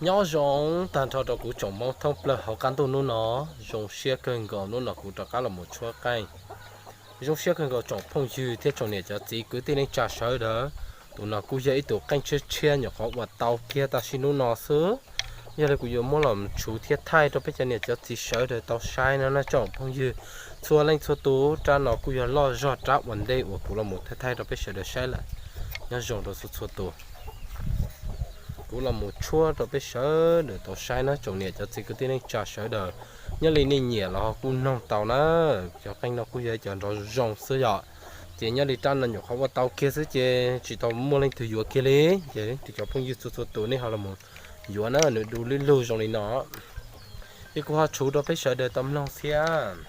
Nyob zoo tag nrho rau kuv tsoom Hmoob thoob plaws hauv qab ntuj hnub no, zoo siab kawg nkaus hnub no kuv rov qab los mus tshuab qeej. Zoo siab kawg nkaus tsoom phooj ywg thiab tsoom niam cov txiv kwv tij neej tsa sawv daws. Tus no kuj yog ib tug qeej tshiab tshiab nyuam qhuav ua tau kiag tam sim hnub no xwb. Yog li kuv yuav muab los tshwv thiab thaij rau peb cov niam cov txiv sawv daws tau saib no na tsoom phooj ywg txhua leej txhua tus. Rab no kuj yog loj zog rab ua ntej uas kuv los mus thaij thaij rau peb sawv daws saib lawm. Nyob zoo rau txhua txhua tus. Kuv los mus tshuab rau peb sawv daws tau saib na tsoom niam cov txiv kwv tij neej tsa sawv daws. Nyob li nej nyiam los ho kuj noog tau na. Cov qeej no kuj yog cov nrov zoo xwb yom. Ces nyob li rab no nyuam qhuav ua tau kiag xwb ces tsis tau muaj leej twg yuav kiag li. Ces leej twg cov phooj ywg txhua txhua tus nej ho los mus yuav na, nws du lug lug zoo li no. Ces kuv ho tshwv rau peb sawv daws tau mloog thiab.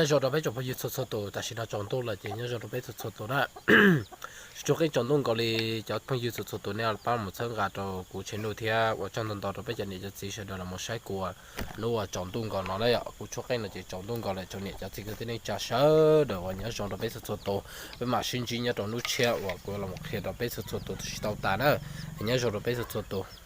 Nyob zoo rau peb tsoom phooj ywg txhua txhua tus, tam sim no tsaus ntuj lawm ces nyob zoo rau peb txhua txhua tus na. Tsuas qeej tsaus ntuj nkaus li cov phooj ywg txhua txhua tus nej pab mus txhawb nqa rau kuv channel thiab ua tsaug ntau ntau rau peb cov niam cov txiv sawv daws los mus saib kuv hnub uas tsaus ntuj nkaus no na yom. Kuv tsuas qeej no ces tsaus ntuj nkaus lawm, tsoom niam cov txiv kwv tij neej tsa sawv daws uas nyob zoo rau peb txhua txhua tus. Peb mam sib ntsib nyob rau hnub tshiab uas kuv los qhia rau peb txhua txhua tus tsis tau tas na. Nyob zoo rau peb txhua txhua tus.